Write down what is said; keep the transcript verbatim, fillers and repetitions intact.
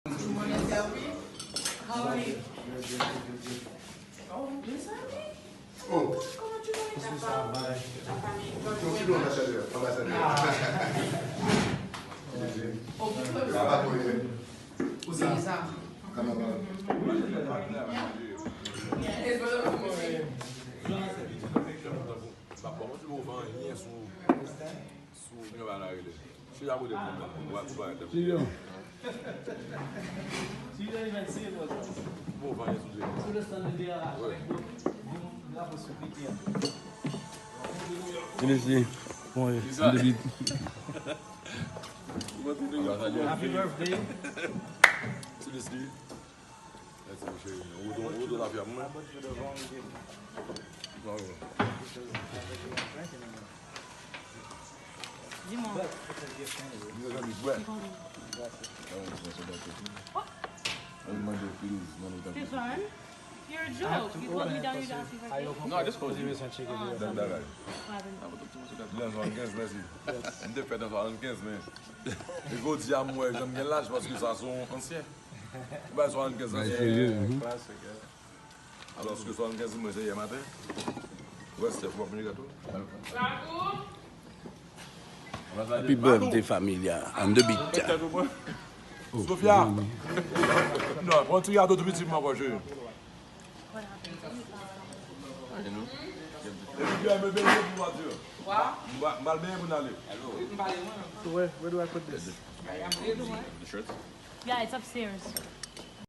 How are you? Oh, mezanmi. Oh. Comment tu vas? La famille, la famille. Donc, c'est nous, ambassadeur. Ambassadeur. Ah. Désolé. Oh, ça va pas trop, hein? Où ça? Comment ça va? Bon, mwen se bon, anyen sou Sou, mwen pa la rele. Chita kote pou mwen. Ou pa, ou pa rete. Chita. Bon, pa gen sou Jezi. Wi. Sou Jezi. Bon, Jezi. Happy birthday. Sou Jezi. Mèsi, mon cheri. Ou tou, ou tou la fè mwen. Di mwen. Mwen zanmi, bwè. Mwen mande w, please, mande w tanpri. Stefan, you're a joke. You told me that you got happy birthday. No, I just called you. Bèl bagay. Bèl swasannkens, mèsi. M te fèt an swasannkens, men jodi a m wè jan m gen laj, paske sa se yon ansyen. Ou bay swasannkens, ansyen. Alò, si swasannkens mwen se yè maten, ou wè Steph w ap manje gato. Happy birthday, familia, on the beat. Sofia! Non, pran ti gato tou piti pou mwen ankò, cheri. Epi, byen, mwen benyen pou mwen, Matye. M pral benyen pou n ale. Where, where do I put this? Yeah, it's upstairs.